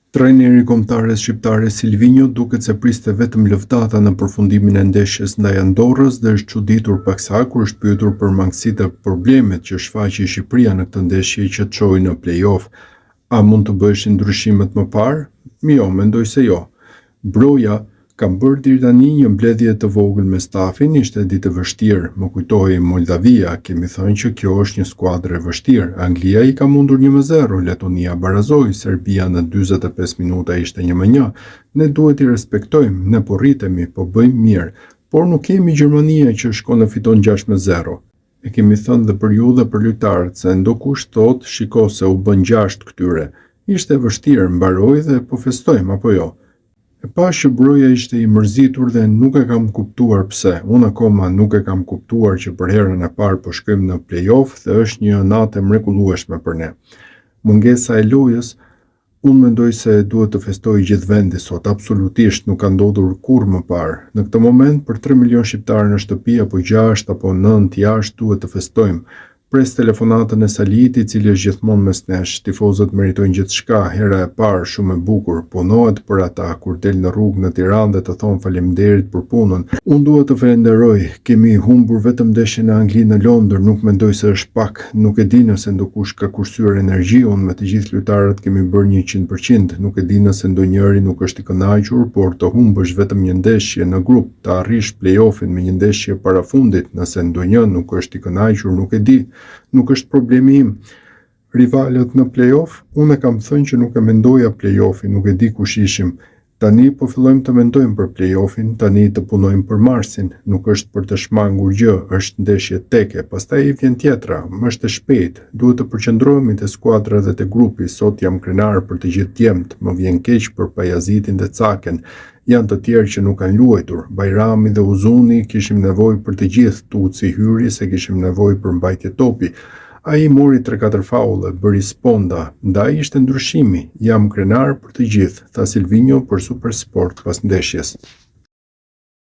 Trajneri i kombëtares shqiptare Silvinjo duket se priste vetëm lëvdata në përfundimin e ndeshjes ndaj Andorrës dhe është çuditur paksa kur është pyetur për mangësitë e problemet që shfaqi Shqipëria në këtë ndeshje që çoi në play-off. A mund të bëheshin ndryshimet më parë? Jo, mendoj se jo. Broja, Kam bërë deri tani një mbledhje të vogël me stafin, ishte ditë e vështirë, më kujtohej Moldavia, kemi thënë që kjo është një skuadër e vështirë, Anglia i ka mundur 1-0, Letonia barazoi, Serbia në 45 minuta ishte 1-1, ne duhet t'i respektojmë, ne po rritemi, po bëjmë mirë, por nuk jemi Gjermania që shkon e fiton 6-0. E kemi thënë dhe për ju dhe për lojtarët, se ndokush thotë shiko se u bën 6 këtyre. Ishte e vështirë, mbaroi dhe po festojmë apo jo. E pashë që Broja ishte i mërzitur dhe nuk e kam kuptuar pse. Unë akoma nuk e kam kuptuar që për herën e parë po shkojmë në play-off dhe është një natë e mrekullueshme për ne. Mungesa e lojës, unë mendoj se duhet të festojë gjithë vendi sot, absolutisht nuk ka ndodhur kurrë më parë. Në këtë moment për 3 milion shqiptarë në shtëpi apo 6 apo 9 jashtë duhet të festojmë. Pres telefonatën e Salit, i cili është gjithmonë mes nesh. Tifozët meritojnë gjithçka, hera e parë, shumë e bukur. Punohet për ata, kur del në rrugë në Tiranë dhe të thonë faleminderit për punën. Unë dua të falenderoj. Kemi humbur vetëm ndeshjen e Angli në Londër, nuk mendoj se është pak. Nuk e di nëse ndokush ka kursyer energji, unë me të gjithë lojtarët kemi bërë 100%. Nuk e di nëse ndonjëri nuk është i kënaqur, por të humbësh vetëm një ndeshje në grup, të arrish play-offin me një ndeshje para fundit, nëse ndonjë nuk është i kënaqur, nuk e di, nuk është problemi im. Rivalët në play-off, unë e kam thënë që nuk e mendoja play-offin, nuk e di kush ishim. Tani po fillojmë të mendojmë për play-offin, tani të punojmë për Marsin, nuk është për të shmangur gjë, është ndeshje teke, pastaj i vjen tjetra, më është e shpejt, duhet të përqendrohemi te skuadra dhe te grupi, sot jam krenar për të gjithë djemtë, më vjen keq për Pajazitin dhe Caken, janë të tjerë që nuk kanë luajtur. Bajrami dhe Uzuni kishim nevojë për të gjithë, Tuci hyri se kishim nevojë për mbajtje topi. Ai mori 3-4 faulle, bëri sponda, ndaj ishte ndryshimi. Jam krenar për të gjithë, tha Silvinjo për Supersport pas ndeshjes.